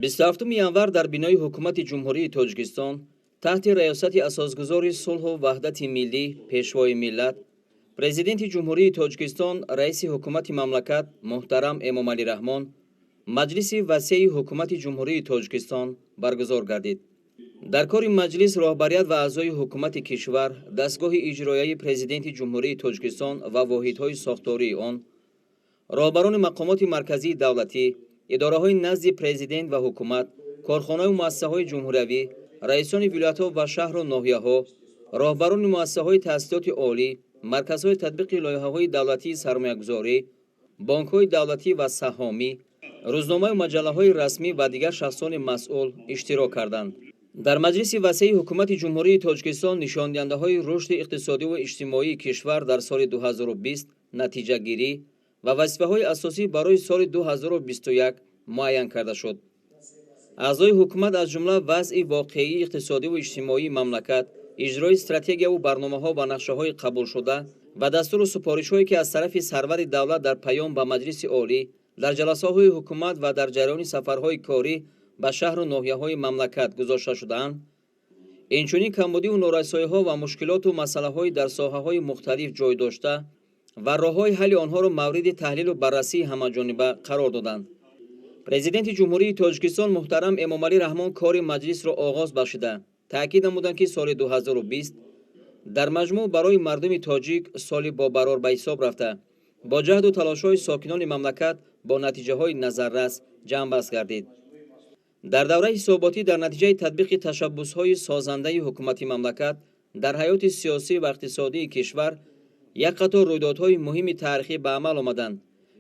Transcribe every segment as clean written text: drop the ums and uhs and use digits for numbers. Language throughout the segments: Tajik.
27 январ дар бинои Ҳукумати Ҷумҳурии Тоҷикистон таҳти раёсати асосгузори сулҳу ваҳдати миллӣ, Пешвои миллат, Президенти Ҷумҳурии Тоҷикистон, Раиси Ҳукумати мамлакат муҳтарам Эмомалӣ Раҳмон маҷлиси васеи Ҳукумати Ҷумҳурии Тоҷикистон баргузор гардид. Дар кори маҷлис роҳбарият ва аъзои ҳукумати кишвар, дастгоҳи иҷроияи Президенти Ҷумҳурии Тоҷикистон ва воҳидҳои сохтории он, роҳбарони мақомоти марказии давлатӣ, идораҳои назди президент ва ҳукумат, корхонаю муассисаҳои ҷумҳуриявӣ, раисони вилоятҳо ва шаҳру ноҳияҳо, роҳбарони муассисаҳои таҳсилоти олӣ, марказҳои татбиқи лоиҳаҳои давлатии сармоягузорӣ, бонкҳои давлатӣ ва саҳомӣ, рӯзномаю маҷаллаҳои расмӣ ва дигар шахсони масъул иштирок карданд. Дар маҷлиси васеи Ҳукумати Ҷумҳурии Тоҷикистон нишондиҳандаҳои рушди иқтисодиву иҷтимоии кишвар дар соли 2020 натиҷагирӣ ва вазифаҳои асосӣ барои соли 2021 муайян карда шуд. Аъзои ҳукумат аз ҷумла вазъи воқеии иқтисодиву иҷтимоии мамлакат, иҷрои стратегияву барномаҳо ва нақшаҳои қабулшуда ва дастуру супоришҳое, ки аз тарафи сарвари давлат дар паём ба Маҷлиси Олӣ, дар ҷаласаҳои ҳукумат ва дар ҷараёни сафарҳои корӣ ба шаҳру ноҳияҳои мамлакат гузошта шудаанд, инчунин камбудиву норасоиҳо ва мушкилоту масъалаҳои дар соҳаҳои мухталиф ҷой дошта ва роҳҳои ҳалли онҳоро мавриди таҳлилу баррасии ҳамаҷониба қарор доданд. Президенти Ҷумҳурии Тоҷикистон муҳтарам Эмомалӣ Раҳмон кори маҷлисро оғоз бахшида, таъкид намуданд, ки соли 2020 дар маҷмӯъ барои мардуми тоҷик соли бобарор ба ҳисоб рафта, бо ҷаҳду талошҳои сокинони мамлакат бо натиҷаҳои назаррас ҷамъбаст гардид. Дар давраи ҳисоботӣ дар натиҷаи татбиқи ташаббусҳои созандаи ҳукумати мамлакат дар ҳаёти сиёсӣ ва иқтисодии кишвар як қатор рӯйдодҳои муҳими таърихӣ ба амал омаданд,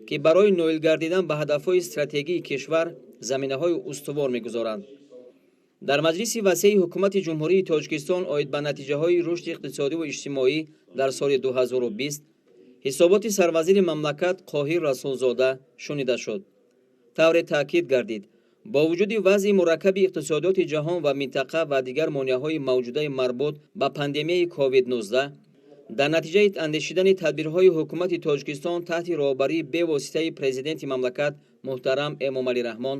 ки барои ноил гардидан ба ҳадафҳои стратегии кишвар заминаҳои устувор мегузоранд. Дар маҷлиси васеи Ҳукумати Ҷумҳурии Тоҷикистон оид ба натиҷаҳои рушди иқтисодиву иҷтимоӣ дар соли 2020 ҳисоботи сарвазири мамлакат Қоҳир Расулзода шунида шуд. Тавре таъкид гардид, бо вуҷуди вазъи мураккаби иқтисодиёти ҷаҳон ва минтақа ва дигар монеаҳои мавҷудаи марбут ба пандемияи COVID-19, дар натиҷаи андешидани тадбирҳои Ҳукумати Тоҷикистон таҳти роҳбарии бевоситаи Президенти мамлакат муҳтарам Эмомалӣ Раҳмон,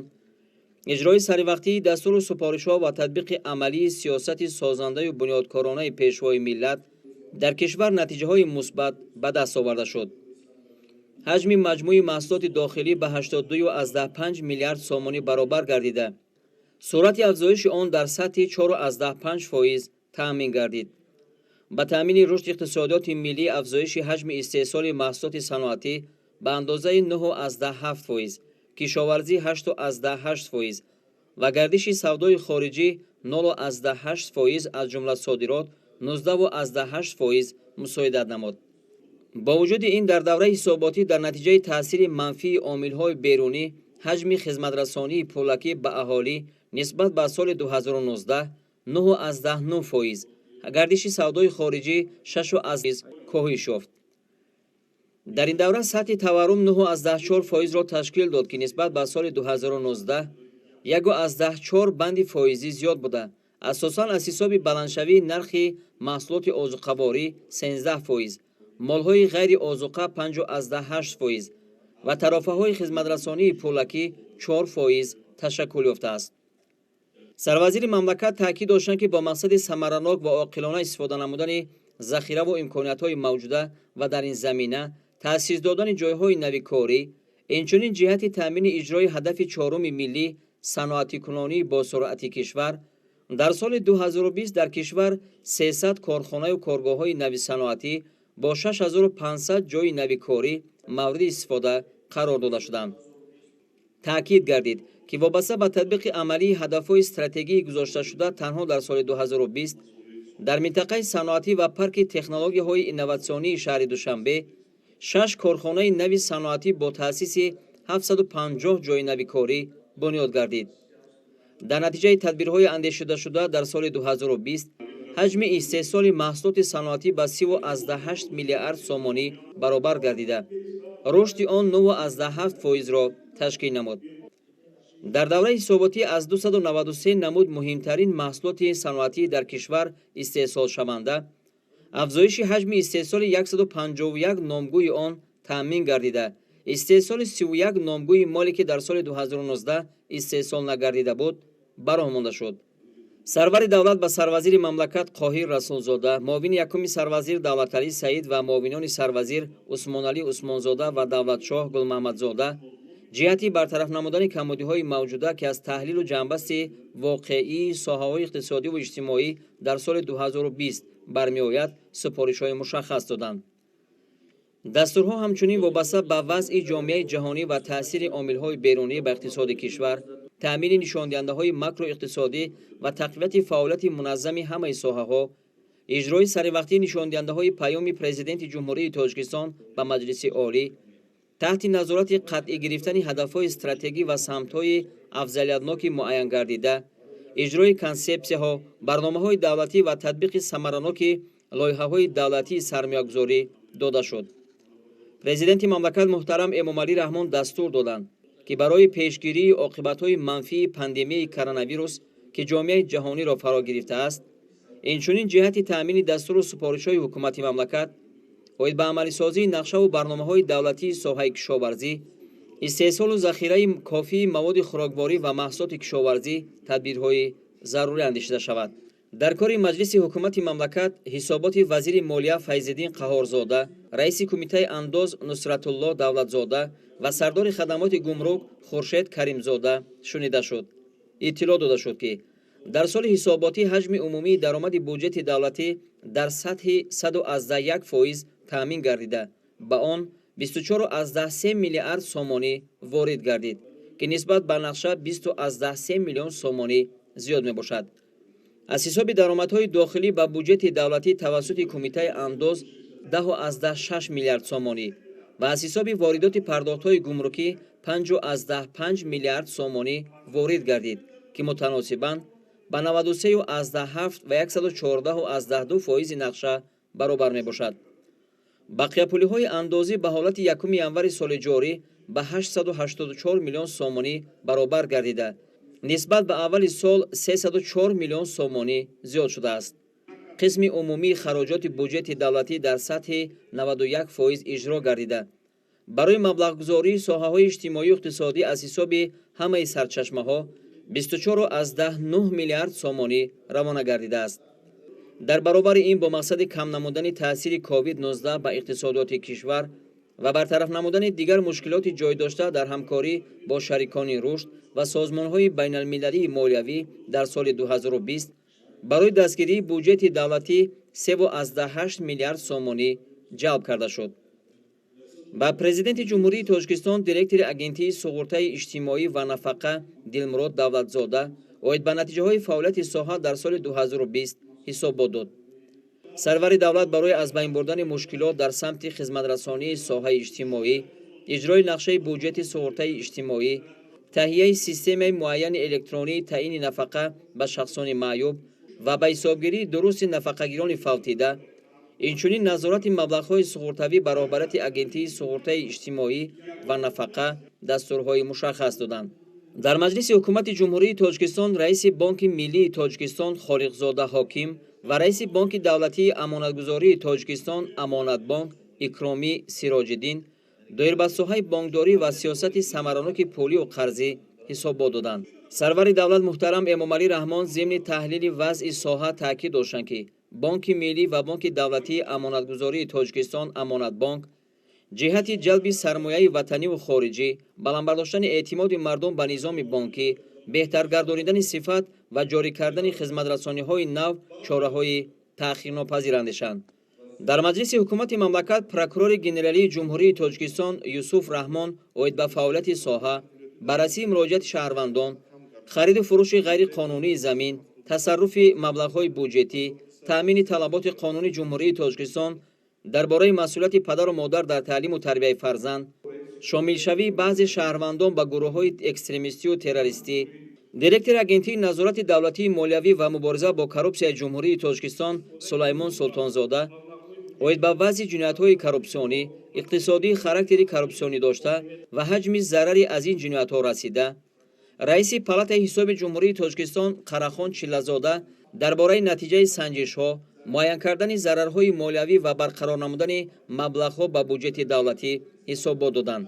иҷрои саривақтии дастуру супоришҳо ва татбиқи амалии сиёсати созандаю бунёдкоронаи Пешвои миллат дар кишвар натиҷаҳои мусбат ба даст оварда шуд. Ҳаҷми маҷмӯи маҳсулоти дохилӣ ба 82,5 миллиард сомонӣ баробар гардида, суръати афзоиши он дар сатҳи 4,5% таъмин гардид. Ба таъмини рушди иқтисодиёти миллӣ афзоиши ҳаҷми истеҳсоли маҳсулоти саноатӣ ба андозаи 9,7%, кишоварзӣ 8,8% ва гардиши савдои хориҷӣ 0,8%, аз ҷумла содирот 19,8% мусоидат намуд. Бо вуҷуди ин, дар давраи ҳисоботӣ дар натиҷаи таъсири манфии омилҳои берунӣ ҳаҷми хизматрасонии пулакӣ ба аҳолӣ нисбат ба соли 2019 9,9%, гардиши савдои хориҷӣ 6 коҳиш ёфт. Дар ин давра сатҳи таваррум 9,4%-ро ташкил дод, ки нисбат ба соли 2019 1,4 банди фоизӣ зиёд буда, асосан аз ҳисоби баландшавии нархи маҳсулоти озуқаворӣ 13%, молҳои ғайриозуқа 5,8% ва тарофаҳои хизматрасонии пулакӣ 4% ташаккул ёфтааст. Сарвазири мамлакат таъкид доштанд, ки бо мақсади самаранок ва оқилона истифода намудани захираву имкониятҳои мавҷуда ва дар ин замина таъсис додани ҷойҳои нави корӣ, инчунин ҷиҳати таъмини иҷрои ҳадафи чоруми миллӣ, саноатикунонии босуръати кишвар, дар соли 2020 дар кишвар 300 корхонаю коргоҳҳои нави саноатӣ бо 6500 ҷойи нави корӣ мавриди истифода қарор дода шуданд. Таъкид гардид, ки вобаста ба татбиқи амалии ҳадафҳои стратегии гузошташуда танҳо дар соли 2020 дар минтақаи саноатӣ ва парки технологияҳои инноватсионии шаҳри Душанбе шаш корхонаи нави саноатӣ бо таъсиси 750 ҷойи нави корӣ бунёд гардид. Дар натиҷаи тадбирҳои андешидашуда дар соли 2020 ҳаҷми истеҳсоли маҳсулоти саноатӣ ба 30,8 миллиард сомонӣ баробар гардида, рушди он 9,7%-ро ташкил намуд. Дар давраи ҳисоботӣ аз 293 намуд муҳимтарин маҳсулоти саноатӣ дар кишвар истеҳсолшаванда афзоиши ҳаҷми истеҳсоли 151 номгӯи он таъмин гардида, Истеҳсоли 31 номгӯи моле, ки дар соли 2019 истеҳсол нагардида буд, ба роҳ монда шуд. Сарвари давлат ба сарвазири мамлакат Қоҳир Расулзода, муовини якуми сарвазир Давлаталӣ Саид ва муовинони сарвазир Усмоналӣ Усмонзода ва Давлатшоҳ Гулмаҳмадзода ҷиҳати бартараф намудани камбудиҳои мавҷуда, ки аз таҳлилу ҷамъбасти воқеии соҳаҳои иқтисодиву иҷтимоӣ дар соли 2020 бармеояд, супоришҳои мушаххас доданд. Дастурҳо ҳамчунин вобаста ба вазъи ҷомеаи ҷаҳонӣ ва таъсири омилҳои берунӣ ба иқтисоди кишвар, таъмини нишондиҳандаҳои макроиқтисодӣ ва тақвияти фаъолияти муназзами ҳамаи соҳаҳо, иҷрои саривақтии нишондиҳандаҳои Паёми Президенти Ҷумҳурии Тоҷикистон ба Маҷлиси Олӣ, таҳти назорати қатъӣ гирифтани ҳадафҳои стратегӣ ва самтҳои афзалиятноки муайянгардида, иҷрои консепсияҳо, барномаҳои давлатӣ ва татбиқи самараноки лоиҳаҳои давлатии сармоягузорӣ дода шуд. Президенти мамлакат муҳтарам Эмомалӣ Раҳмон дастур доданд, ки барои пешгирии оқибатҳои манфии пандемияи коронавирус, ки ҷомеаи ҷаҳониро фаро гирифтааст, инчунин ҷиҳати таъмини дастуру супоришҳои ҳукумати мамлакат оид ба амалисозии нақшаву барномаҳои давлатии соҳаи кишоварзӣ, истеҳсолу захираи кофии маводи хӯрокворӣ ва маҳсулоти кишоварзӣ тадбирҳои зарурӣ андешида шавад. Дар кори маҷлиси ҳукумати мамлакат ҳисоботи вазири молия Файзиддин Қаҳорзода, раиси Кумитаи андоз Нусратулло Давлатзода ва сардори хадамоти гумрук Хуршед Каримзода шунида шуд. Иттилоъ дода шуд, ки дар соли ҳисоботӣ ҳаҷми умумии даромади буҷети давлатӣ дар сатҳи 101% таъмин гардида, ба он 24,3 миллиард сомонӣ ворид гардид, ки нисбат ба нақша 20,3 миллион сомонӣ зиёд мебошад. Аз ҳисоби даромадҳои дохилӣ ба буҷети давлатӣ тавассути Кумитаи андоз 10,6 миллиард сомонӣ ва аз ҳисоби воридоти пардохтҳои гумрукӣ 5,5 миллиард сомонӣ ворид гардид, ки мутаносибан ба 93,7 ва 114,2 фоизи нақша баробар мебошад. Бақияпулиҳои андозӣ ба ҳолати 1 январи соли ҷорӣ ба 884 миллион сомонӣ баробар гардида, нисбат ба аввали сол 304 миллион сомонӣ зиёд шудааст. Қисми умумии хароҷоти буҷети давлатӣ дар сатҳи 91% иҷро гардида, барои маблағгузории соҳаҳои иҷтимоию иқтисодӣ аз ҳисоби ҳамаи сарчашмаҳо 24,9 миллиард сомонӣ равона гардидааст. Дар баробари ин, бо мақсади кам намудани таъсири COVID-19 ба иқтисодиёти кишвар ва бартараф намудани дигар мушкилоти ҷойдошта, дар ҳамкорӣ бо шарикони рушд ва созмонҳои байналмилалии молиявӣ дар соли 2020 барои дастгирии буҷети давлатӣ 3,8 миллиард сомонӣ ҷалб карда шуд. Ба Президенти Ҷумҳурии Тоҷикистон директори Агентии суғуртаи иҷтимоӣ ва нафақа Дилмурод Давлатзода оид ба натиҷаҳои фаъолияти соҳа дар соли 2020 ҳисобот дод. Сарвари давлат барои аз байн бурдани мушкилот дар самти хизматрасонии соҳаи иҷтимоӣ, иҷрои нақшаи буҷети суғуртаи иҷтимоӣ, таҳияи системаи муайяни электронии таъини нафақа ба шахсони маъюб ва ба ҳисобгирии дурусти нафақагирони фавтида, инчунин назорати маблағҳои суғуртавӣ ба роҳбарияти Агентии суғуртаи иҷтимоӣ ва нафақа дастурҳои мушаххас доданд. Дар маҷлиси ҳукумати Ҷумҳурии Тоҷикистон раиси Бонки миллии Тоҷикистон Холиқзода Ҳоким ва раиси Бонки давлатии амонатгузории Тоҷикистон Амонатбонк Икромӣ Сироҷиддин доир ба соҳаи бонкдорӣ ва сиёсати самараноки пулию қарзӣ ҳисобот доданд. Сарвари давлат муҳтарам Эмомалӣ Раҳмон зимни таҳлили вазъи соҳа таъкид доштанд, ки Бонки миллӣ ва Бонки давлатии амонатгузории Тоҷикистон Амонатбонк ҷиҳати ҷалби сармояи ватаниву хориҷӣ, баланд бардоштани эътимоди мардум ба низоми бонкӣ, беҳтар гардонидани сифат ва ҷорӣ кардани хизматрасониҳои нав чораҳои таъхирнопазир андешанд. Дар маҷлиси ҳукумати мамлакат прокурори генералии Ҷумҳурии Тоҷикистон Юсуф Раҳмон оид ба фаъолияти соҳа, баррасии муроҷиати шаҳрвандон, хариду фурӯши ғайриқонунии замин, тасарруфи маблағҳои буҷетӣ, таъмини талаботи қонуни Ҷумҳурии Тоҷикистон дар бораи масъулияти падару модар дар таълиму тарбияи фарзанд, шомилшавии баъзе шаҳрвандон ба гурӯҳҳои экстремистию террористӣ, директори Агентии назорати давлатии молиявӣ ва мубориза бо коррупсияи Ҷумҳурии Тоҷикистон Сулаймон Султонзода оид ба вазъи ҷиноятҳои коррупсионӣ, иқтисодии характери коррупсионӣ дошта ва ҳаҷми зарари аз ин ҷиноятҳо расида, раиси Палатаи ҳисоби Ҷумҳурии Тоҷикистон Қарахон Чиллазода дар бораи натиҷаи санҷишҳо, муайян кардани зарарҳои молиявӣ ва барқарор намудани маблағҳо ба буҷети давлатӣ ҳисобот доданд.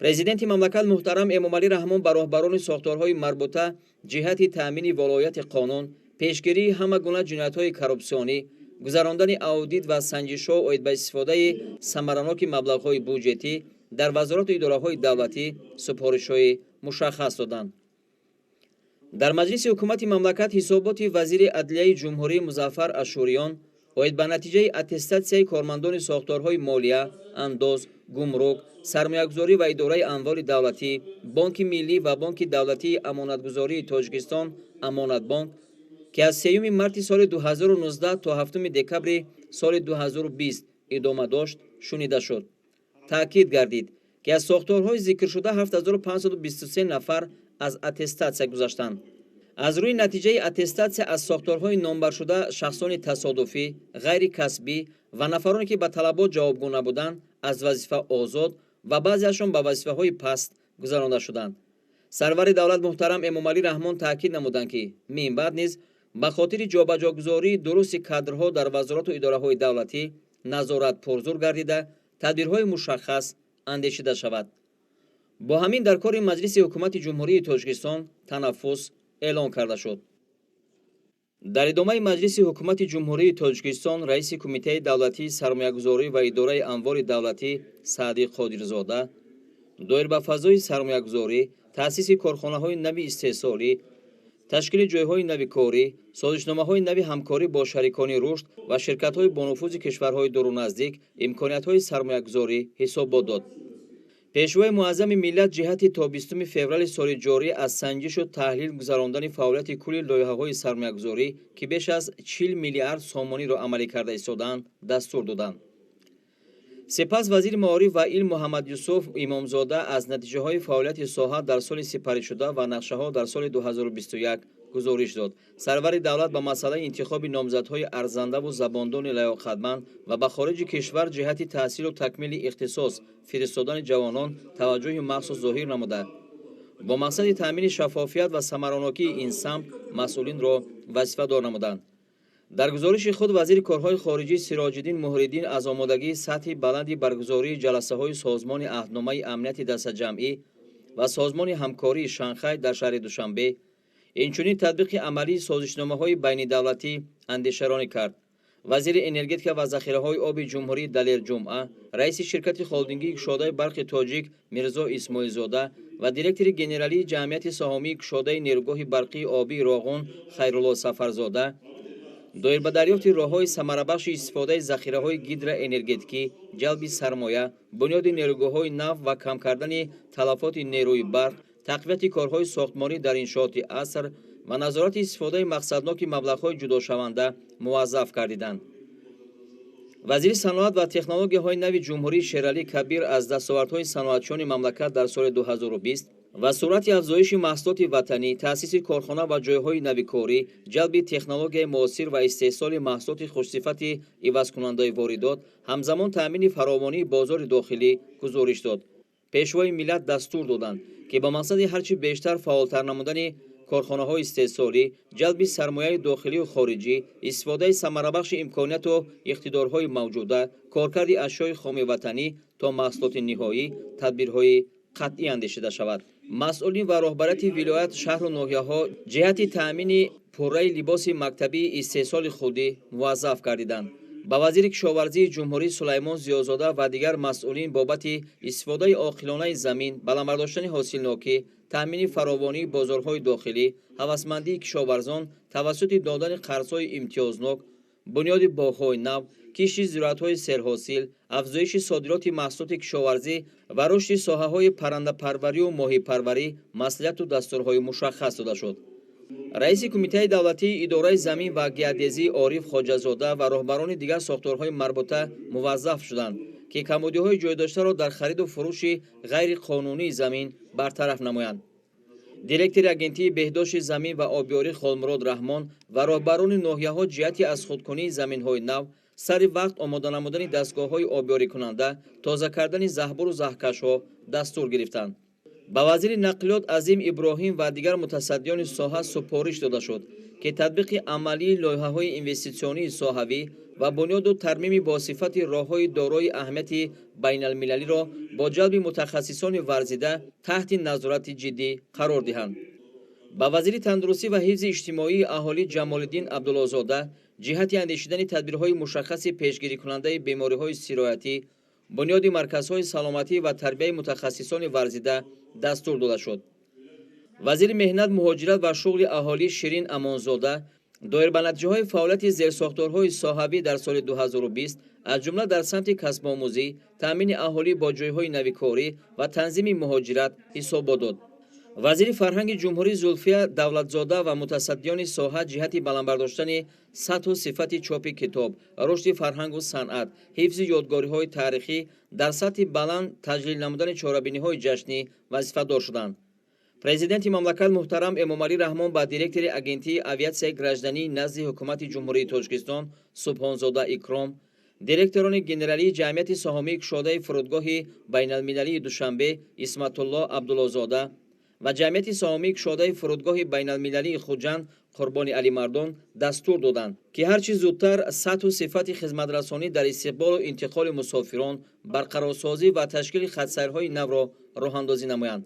Президенти мамлакат муҳтарам Эмомалӣ Раҳмон ба роҳбарони сохторҳои марбута ҷиҳати таъмини волояти қонун, пешгирии ҳама гуна ҷиноятҳои коррупсионӣ, гузарондани аудит ва санҷишҳо оид ба истифодаи самараноки маблағҳои буҷетӣ дар вазорату идораҳои давлатӣ супоришҳои мушаххас доданд. Дар маҷлиси ҳукумати мамлакат ҳисоботи вазири адлияи ҷумҳурӣ Музаффар Ашӯриён оид ба натиҷаи аттестатсияи кормандони сохторҳои молия, андоз, гумрук, сармоягузорӣ ва идораи амволи давлатӣ, Бонки миллӣ ва Бонки давлатии амонатгузории Тоҷикистон Амонатбонк, ки аз 3 марти соли 2019 то 7 декабри соли 2020 идома дошт, шунида шуд. Таъкид гардид, ки аз сохторҳои зикршуда 7523 нафар аз аттестатсия гузаштанд. Аз рӯи натиҷаи аттестатсия аз сохторҳои номбаршуда шахсони тасодуфӣ, ғайрикасбӣ ва нафароне, ки ба талабот ҷавобгӯ набуданд, аз вазифа озод ва баъзеашон ба вазифаҳои паст гузаронда шуданд. Сарвари давлат муҳтарам Эмомалӣ Раҳмон таъкид намуданд, ки минбаъд низ ба хотири ҷобаҷогузории дурусти кадрҳо дар вазорату идораҳои давлатӣ назорат пурзур гардида, тадбирҳои мушаххас андешида шавад. Бо ҳамин дар кори маҷлиси ҳукумати Ҷумҳурии Тоҷикистон танаффус эълон карда шуд. Дар идомаи маҷлиси ҳукумати Ҷумҳурии Тоҷикистон раиси Кумитаи давлатии сармоягузорӣ ва идораи амволи давлатӣ Саъдӣ Қодирзода доир ба фазои сармоягузорӣ, таъсиси корхонаҳои нави истеҳсолӣ, ташкили ҷойҳои нави корӣ, созишномаҳои нави ҳамкорӣ бо шарикони рушд ва ширкатҳои бонуфузи кишварҳои дуру наздик имкониятҳои сармоягузорӣ ҳисобот дод. Пешвои муаззами миллат ҷиҳати то 20 феврали соли ҷорӣ аз санҷишу таҳлил гузарондани фаъолияти кулли лоиҳаҳои сармоягузорӣ, ки беш аз 40 миллиард сомониро амалӣ карда истодаанд, дастур доданд. Сипас вазири маориф ва илм Муҳаммад Юсуф Имомзода аз натиҷаҳои фаъолияти соҳа дар соли сипаришуда ва нақшаҳо дар соли 2021 гузориш дод. Сарвари давлат ба масъалаи интихоби номзадҳои арзандаву забондони лаёқатманд ва ба хориҷи кишвар ҷиҳати таҳсилу такмили ихтисос фиристодани ҷавонон таваҷҷӯҳи махсус зоҳир намуда, бо мақсади таъмини шаффофият ва самаранокии ин самт масъулинро вазифадор намуданд. Дар гузориши худ вазири корҳои хориҷӣ Сироҷиддин Муҳриддин аз омодагии сатҳи баланди баргузории ҷаласаҳои Созмони аҳдномаи амнияти дастаҷамъӣ ва Созмони ҳамкории Шанхай дар шаҳри Душанбе, инчунин татбиқи амалии созишномаҳои байнидавлатӣ андешаронӣ кард. Вазири энергетика ва захираҳои оби ҷумҳурӣ Далер Ҷумъа, раиси ширкати холдингии кушодаи барқи тоҷик Мирзо Исмоилзода ва директори генералии ҷамъияти саҳомии кушодаи нерӯгоҳи барқии обии Роғун Хайрулло Сафарзода доир ба дарёфти роҳҳои самарабахши истифодаи захираҳои гидроэнергетикӣ, ҷалби сармоя, бунёди нерӯгоҳҳои нав ва кам кардани талафоти нерӯи барқ, тақвияти корҳои сохтмонӣ дар иншооти аср ва назорати истифодаи мақсадноки маблағҳои ҷудошаванда муваззаф гардиданд. Вазири саноат ва технологияҳои нави ҷумҳурӣ Шералӣ Кабир аз дастовардҳои саноатчиёни мамлакат дар соли 2020 ва суръати афзоиши маҳсулоти ватанӣ, таъсиси корхона ва ҷойҳои нави корӣ, ҷалби технологияи муосир ва истеҳсоли маҳсулоти хушсифати ивазкунандаи воридот, ҳамзамон таъмини фаровонии бозори дохилӣ гузориш дод. Пешвои миллат дастур доданд, ки ба мақсади ҳарчи бештар фаъолтар намудани корхонаҳои истеҳсолӣ, ҷалби сармояи дохилию хориҷӣ, истифодаи самарабахши имконияту иқтидорҳои мавҷуда, коркарди ашёи хоми ватанӣ то маҳсулоти ниҳоӣ тадбирҳои қатъӣ андешида шавад. Масъулин ва роҳбарияти вилоят, шаҳру ноҳияҳо ҷиҳати таъмини пурраи либоси мактабии истеҳсоли худӣ муваззаф гардиданд. Ба вазири кишоварзии ҷумҳурӣ Сулаймон Зиёзода ва дигар масъулин бобати истифодаи оқилонаи замин, баланд бардоштани ҳосилнокӣ, таъмини фаровонии бозорҳои дохилӣ, ҳавасмандии кишоварзон тавассути додани қарзҳои имтиёзнок, бунёди боғҳои нав, кишти зироатҳои серҳосил, афзоиши содироти маҳсулоти кишоварзӣ ва рушди соҳаҳои паррандапарварию моҳипарварӣ маслиҳату дастурҳои мушаххас дода шуд. Раиси Кумитаи давлатии идораи замин ва геодезӣ Ориф Хоҷазода ва роҳбарони дигар сохторҳои марбута муваззаф шуданд, ки камбудиҳои ҷойдоштаро дар хариду фурӯши ғайриқонунии замин бартараф намоянд. Директори Агентии беҳдошти замин ва обёрӣ Холмурод Раҳмон ва роҳбарони ноҳияҳо ҷиҳати аз худкунии заминҳои нав, сари вақт омода намудани дастгоҳҳои обёрикунанда, тоза кардани заҳбуру заҳкашҳо дастур гирифтанд. Ба вазири нақлиёт Азим Иброҳим ва дигар мутасаддиёни соҳа супориш дода шуд, ки татбиқи амалии лоиҳаҳои инвеститсионии соҳавӣ ва бунёду тармими босифати роҳҳои дорои аҳамияти байналмилалиро бо ҷалби мутахассисони варзида таҳти назорати ҷиддӣ қарор диҳанд. Ба вазири тандурустӣ ва ҳифзи иҷтимоии аҳолӣ Ҷамолиддин Абдуллозода ҷиҳати андешидани тадбирҳои мушаххаси пешгирикунандаи бемориҳои сироятӣ, бунёди марказҳои саломатӣ ва тарбияи мутахассисони варзида дастур дода шуд. Вазири меҳнат, муҳоҷират ва шуғли аҳолӣ Ширин Амонзода доир ба натиҷаҳои фаъолияти зерсохторҳои соҳавӣ дар соли 2020, аз ҷумла дар самти касбомӯзӣ, таъмини аҳолӣ бо ҷойҳои нави корӣ ва танзими муҳоҷират ҳисобот дод. Вазири фарҳанги ҷумҳурӣ Зулфия Давлатзода ва мутасаддиёни соҳа ҷиҳати баланд бардоштани сатҳу сифати чопи китоб, рушди фарҳангу санъат, ҳифзи ёдгориҳои таърихӣ дар сатҳи баланд таҷлил намудани чорабиниҳои ҷашнӣ вазифадор шуданд. Президенти мамлакат муҳтарам Эмомалӣ Раҳмон ба директори Агентии авиатсияи гражданӣ назди Ҳукумати Ҷумҳурии Тоҷикистон Субҳонзода Икром, директорони генералии Ҷамъияти саҳомии кушодаи фурудгоҳи байналмилалии Душанбе Исматулло Абдуллозода ва Ҷамъияти саҳомии кушодаи фурудгоҳи байналмилалии Хуҷанд Қурбони Алимардон дастур доданд, ки ҳарчи зудтар сатҳу сифати хизматрасонӣ дар истиқболу интиқоли мусофирон, барқарорсозӣ ва ташкили хатсайрҳои навро роҳандозӣ намоянд.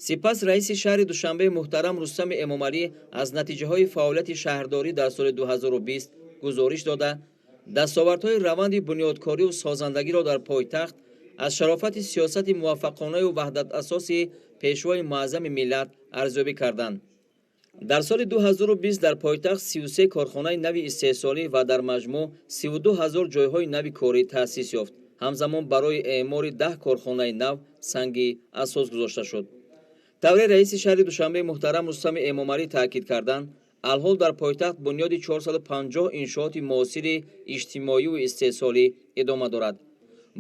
Сипас раиси шаҳри Душанбе муҳтарам Рустами Эмомалӣ аз натиҷаҳои фаъолияти шаҳрдорӣ дар соли 2020 гузориш дода, дастовардҳои раванди бунёдкорию созандагиро дар пойтахт аз шарофати сиёсати муваффақонаю ваҳдатасоси Пешвои муаззами миллат арзёбӣ карданд. Дар соли 2020 дар пойтахт 33 корхонаи нави истеҳсолӣ ва дар маҷмӯъ 32 ҳазор ҷойҳои нави корӣ таъсис ёфт. Ҳамзамон барои эъмори 10 корхонаи нав санги асос гузошта шуд. Тавре раиси шаҳри Душанбе муҳтарам Рустами Эмомалӣ таъкид карданд, алҳол дар пойтахт бунёди 450 иншооти муосири иҷтимоию истеҳсолӣ идома дорад.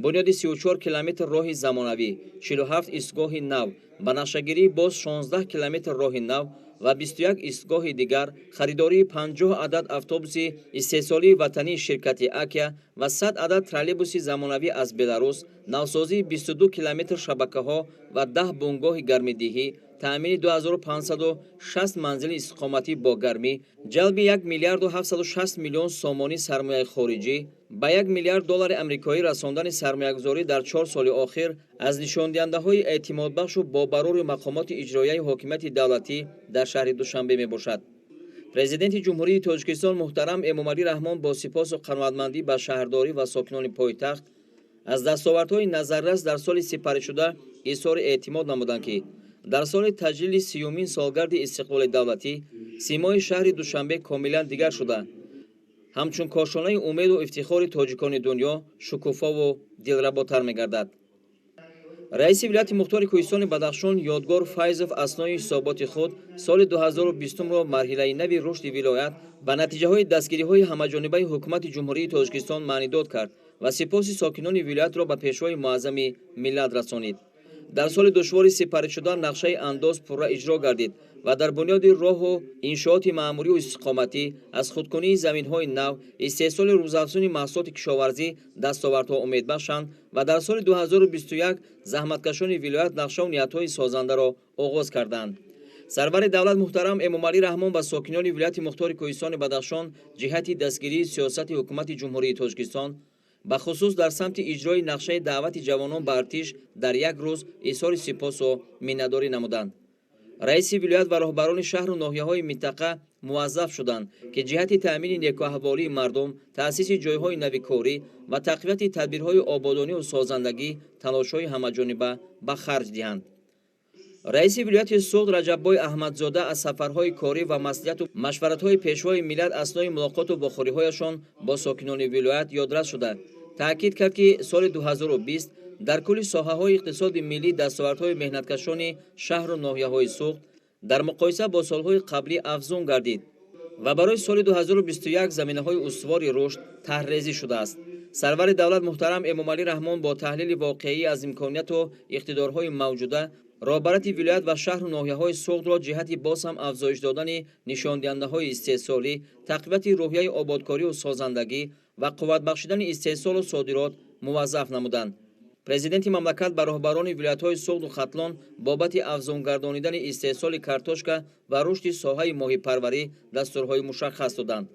Бунёди 34 километр роҳи замонавӣ, 47 истгоҳи нав, ба нақшагирии боз 16 километр роҳи нав ва 21 истгоҳи дигар, харидории 50 адад автобуси истеҳсолии ватании ширкати Акия ва 100 адад троллейбуси замонавӣ аз Беларус, навсозии 22 километр шабакаҳо ва 10 бунгоҳи гармидиҳӣ, таъмини 2560 манзили истиқоматӣ бо гармӣ, ҷалби 1 миллиарду 760 миллион сомонӣ сармояи хориҷӣ, ба 1 миллиард доллари амрикоӣ расондани сармоягузорӣ дар 4 соли охир аз нишондиҳандаҳои эътимодбахшу бобарори мақомоти иҷроияи ҳокимияти давлатӣ дар шаҳри Душанбе мебошад. Президенти Ҷумҳурии Тоҷикистон муҳтарам Эмомалӣ Раҳмон бо сипосу қаноатмандӣ ба шаҳрдорӣ ва сокинони пойтахт аз дастовардҳои назаррас дар соли сипаришуда изҳори эътимод намуданд, ки дар соли таҷлили 30-умин солгарди истиқлоли давлатӣ симои шаҳри Душанбе комилан дигар шуда, ҳамчун кошонаи умеду ифтихори тоҷикони дунё шукуфову дилработар мегардад. Раиси вилояти мухтори кӯҳистони Бадахшон Ёдгор Файзов аснои ҳисоботи худ соли 2020-ро марҳилаи нави рушди вилоят ба натиҷаҳои дастгириҳои ҳамаҷонибаи Ҳукумати Ҷумҳурии Тоҷикистон маънидод кард ва сипоси сокинони вилоятро ба Пешвои муаззами миллат расонид. Дар соли душвори сипаришуда нақшаи андоз пурра иҷро гардид ва дар бунёди роҳу иншооти маъмурию истиқоматӣ, аз худкунии заминҳои нав, истеҳсоли рӯзафзуни маҳсулоти кишоварзӣ дастовардҳо умедбахшанд ва дар соли 2021 заҳматкашони вилоят нақшаву ниятҳои созандаро оғоз карданд. Сарвари давлат муҳтарам Эмомалӣ Раҳмон ба сокинони вилояти мухтори кӯҳистони Бадахшон ҷиҳати дастгирии сиёсати Ҳукумати Ҷумҳурии Тоҷикистон, ба хусус дар самти иҷрои нақшаи даъвати ҷавонон ба артиш дар як рӯз, изҳори сипосу миннатдорӣ намуданд. Раиси вилоят ва роҳбарони шаҳру ноҳияҳои минтақа муваззаф шуданд, ки ҷиҳати таъмини некуаҳволии мардум, таъсиси ҷойҳои нави корӣ ва тақвияти тадбирҳои ободонию созандагӣ талошҳои ҳамаҷониба ба харҷ диҳанд. Раиси вилояти Суғд Раҷаббой Аҳмадзода аз сафарҳои корӣ ва маслиҳату машваратҳои Пешвои миллат аснои мулоқоту вохӯриҳояшон бо сокинони вилоят ёдрас шуда, таъкид кард, ки соли 2020 дар кулли соҳаҳои иқтисоди миллӣ дастовардҳои меҳнаткашони шаҳру ноҳияҳои Суғд дар муқоиса бо солҳои қаблӣ афзун гардид ва барои соли 2021 заминаҳои устувори рушд тарҳрезӣ шудааст. Сарвари давлат муҳтарам Эмомалӣ Раҳмон бо таҳлили воқеӣ аз имконияту иқтидорҳои мавҷуда роҳбарати вилоят ва шаҳру ноҳияҳои Суғдро ҷиҳати боз ҳам афзоиш додани нишондиҳандаҳои истеҳсолӣ, тақвияти рӯҳияи ободкорию созандагӣ ва қувват бахшидани истеҳсолу содирот муваззаф намуданд. Президенти мамлакат ба роҳбарони вилоятҳои Суғду Хатлон бобати афзунгардонидани истеҳсоли картошка ва рушди соҳаи моҳипарварӣ дастурҳои мушаххас доданд.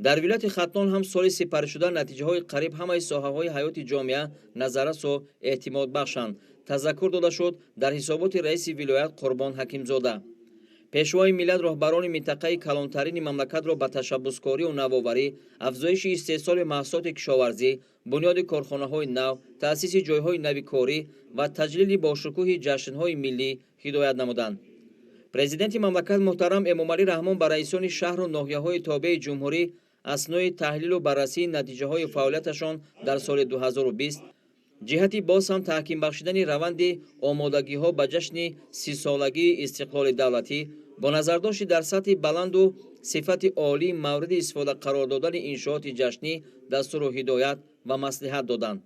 Дар вилояти Хатлон ҳам соли сипаришуда натиҷаҳои қариб ҳамаи соҳаҳои ҳаёти ҷомеа назаррасу эътимодбахшанд, тазаккур дода шуд дар ҳисоботи раиси вилоят Қурбон Ҳакимзода. Пешвои миллат роҳбарони минтақаи калонтарини мамлакатро ба ташаббускорию навоварӣ, афзоиши истеҳсоли маҳсулоти кишоварзӣ, бунёди корхонаҳои нав, таъсиси ҷойҳои нави корӣ ва таҷлили бошукӯҳи ҷашнҳои миллӣ ҳидоят намуданд. Президенти мамлакат муҳтарам Эмомалӣ Раҳмон ба раисони шаҳру ноҳияҳои тобеи ҷумҳурӣ аснои таҳлилу баррасии натиҷаҳои фаъолияташон дар соли 2020 ҷиҳати боз ҳам таҳким бахшидани раванди омодагиҳо ба ҷашни 30-солагии истиқлоли давлатӣ бо назардошти дар сатҳи баланду сифати олӣ мавриди истифода қарор додани иншооти ҷашнӣ дастуру ҳидоят ва маслиҳат доданд.